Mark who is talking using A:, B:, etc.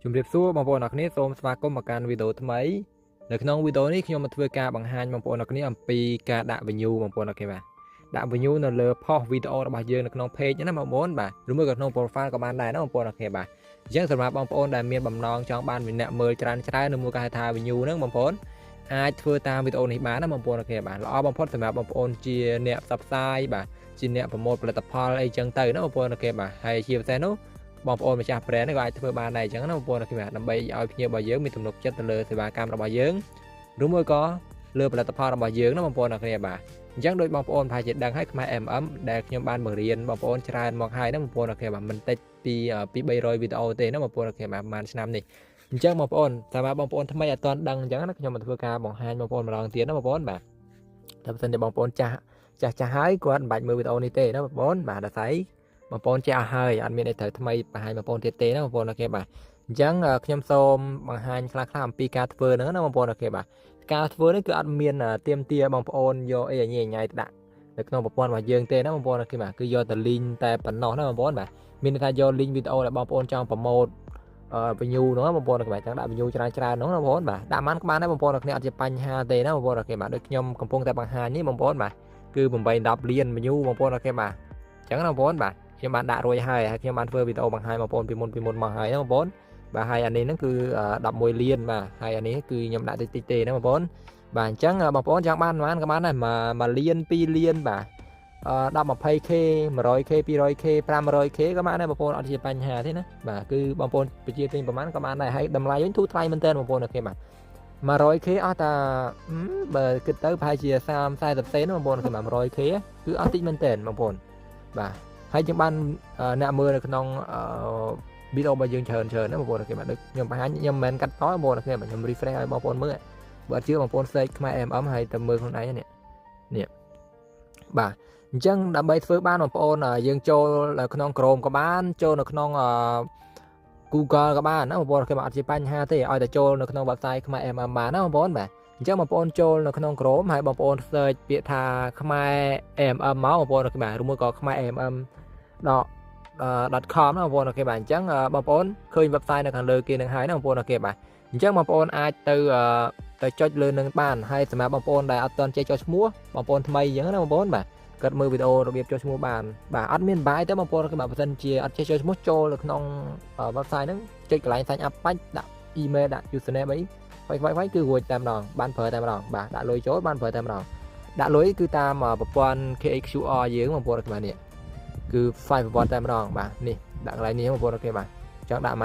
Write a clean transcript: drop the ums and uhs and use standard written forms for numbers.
A: ជំរាបសួរបងប្អូនអរគ្នាសូមស្វាគមន៍មកកាន់វីដេអូថ្មីនៅក្នុងវីដេអូនេះខ្ញុំមកធ្វើការបង្ហាញបងប្អូនអរគ្នាអំពីការដាក់ view បងប្អូនអរគ្នាបាទដាក់ view នៅលើ post វីដេអូរបស់យើងនៅក្នុង page ណាបងប្អូនបាទឬមួយក៏ក្នុង profile ក៏បានដែរណាបងប្អូនអរគ្នាបាទអញ្ចឹងសម្រាប់បងប្អូនដែលមានបំណងចង់បានអ្នកមើលច្រើនច្រើនឬមួយក៏ហៅថា view ហ្នឹងបងប្អូនអាចធ្វើតាមវីដេអូនេះបានណាបងប្អូនអរគ្នាបាទល្អបំផុតសម្រាប់បងប្អូនជាអ្នកផ្សព្វផ្សាយបាទជាអ្នក promote ផលិតផលអីចឹងទៅណាបងប្អូនអរគ្នាបាទហើយជាពិសេសនោះបងប្អូនម្ចាស់ brand ក៏អាចធ្វើបានដែរអញ្ចឹងណាបងប្អូនអរគ្នាបាទដើម្បីឲ្យភ្ញៀវរបស់យើងមានទំនុកចិត្តទៅលើសេវាកម្មរបស់យើងឬមួយក៏លើផលិតផលរបស់យើងណាបងប្អូនអរគ្នាបាទអញ្ចឹងដូចបងប្អូនប្រហែលជាដឹងហើយខ្មែរ MM ដែលខ្ញុំបានបង្រៀនបងប្អូនច្រើនមកហើយណាបងប្អូនអរគ្នាបាទមិនតិចពីពី300វីដេអូទេណាបងប្អូនអរគ្នាបាទប្រហែលឆ្នាំនេះអញ្ចឹងបងប្អូនសម្រាប់បងប្អូនថ្មីអត់ទាន់ដឹងអញ្ចឹងណាខ្ញុំមកធ្វើការបង្ហាញបងប្អូនម្ដងទៀតណាបងប្អូនបាទតែបើសិនជាបងប្អូនចាស់ចាស់ចាស់ហើយគាត់មិនបាច់មើលវីដេអូនេះទេណាបងប្អូនបាទអាស្រ័យបងប្អូនចេះអស់ហើយអត់មានអីត្រូវថ្មីបង្ហាញបងប្អូនទៀតទេណាបងប្អូន OK បាទអញ្ចឹងខ្ញុំសូមបង្ហាញខ្លះៗអំពីការធ្វើហ្នឹងណាបងប្អូន OK បាទការធ្វើនេះគឺអត់មានទៀមទាបងប្អូនយកអីញ៉ៃញ៉ៃដាក់នៅក្នុងប្រព័ន្ធរបស់យើងទេណាបងប្អូន OK បាទគឺយកតែ link តែប៉ុណ្ណោះណាបងប្អូនបាទមានន័យថាយក link វីដេអូដែលបងប្អូនចង់ promote អឺ view ហ្នឹងបងប្អូនបាទចង់ដាក់ view ច្រើនច្រើនហ្នឹងណាបងប្អូនបាទដាក់បានក៏បានដែរបងប្អូនគ្នាអត់ជាបញ្ហាទេណាបងប្អូន OK បាទដូចខ្ញុំកំពុងតែបង្ហាញនេះបងប្អូនបាទគឺ8 10លាន view បងប្អូន OK បាទអញ្ចឹងណាបងប្អូនបាទខ្ញុំបានដាក់រួចហើយហើយខ្ញុំបានធ្វើវីដេអូបង្ហាញបងប្អូនពីមុនពីមុនមកហើយណាបងប្អូនបាទហើយអានេះហ្នឹងគឺ11លានបាទហើយអានេះគឺខ្ញុំដាក់តិចតិចទេណាបងប្អូនបាទអញ្ចឹងបងប្អូនចង់បានប៉ុន្មានក៏បានដែរ1លាន2លានបាទ10 20K 100K 200K 500K ក៏បានដែរបងប្អូនអត់ជាបញ្ហាទេណាបាទគឺបងប្អូនបញ្ជាទិញប្រហែលក៏បានដែរហើយតម្លៃវិញធូរថ្លៃមែនទែនបងប្អូន OK បាទ 100K អស់តាបើគិតទៅប្រហែលជា30 40សេនបងប្អូនគឺ 100K គឺអស់តិចមែនទែនបងប្អូនបាទហើយយើងបានអ្នកមើលនៅក្នុងវីដេអូរបស់យើងច្រើនច្រើនណាបងប្អូន OK បាទដូចខ្ញុំបង្ហាញខ្ញុំមិនមែនកាត់តបងប្អូន OK បាទខ្ញុំ refresh ឲ្យបងប្អូនមើលបើអត់ជឿបងប្អូន search ខ្មែរ MM ហើយទៅមើលខ្លួនឯងនេះនេះបាទអញ្ចឹងដើម្បីធ្វើបានបងប្អូនយើងចូលក្នុង Chrome ក៏បានចូលនៅក្នុង Google ក៏បានណាបងប្អូនគេមកអត់ជាបញ្ហាទេឲ្យតែចូលនៅក្នុង website ខ្មែរ MM បានណាបងប្អូនបាទអញ្ចឹងបងប្អូនចូលនៅក្នុង Chrome ហើយបងប្អូន search ពាក្យថាខ្មែរ MM មកបងប្អូនគេបាទឬមួយក៏ខ្មែរ MM .com ណាបងប្អូន OK បាទអញ្ចឹងបងប្អូនឃើញ website នៅខាងលើគេនឹងហើយណាបងប្អូន OK បាទអញ្ចឹងបងប្អូនអាចទៅទៅចុចលើនឹងបានហើយសម្រាប់បងប្អូនដែលអត់ទាន់ចេះចុះឈ្មោះបងប្អូនថ្មីអញ្ចឹងណាបងប្អូនបាទគាត់មើលវីដេអូរបៀបចុះឈ្មោះបានបាទអត់មានបាយទេបងប្អូនគឺបាទបើសិនជាអត់ចេះចុះឈ្មោះចូលនៅក្នុង website ហ្នឹងចុចកន្លែង sign up បាច់ដាក់ email ដាក់ username អីវាយវាយវាយគឺរួចតែម្ដងបានប្រើតែម្ដងបាទដាក់លុយចូលបានប្រើតែម្ដងដាក់លុយគឺតាមប្រព័ន្ធ KHQR យើងបងប្អូនបាទនេះគឺ file ប្រព័ន្ធតែម្ដងបាទនេះដាក់កន្លែងនេះបងប្អូន OK បាទចង់ដាក់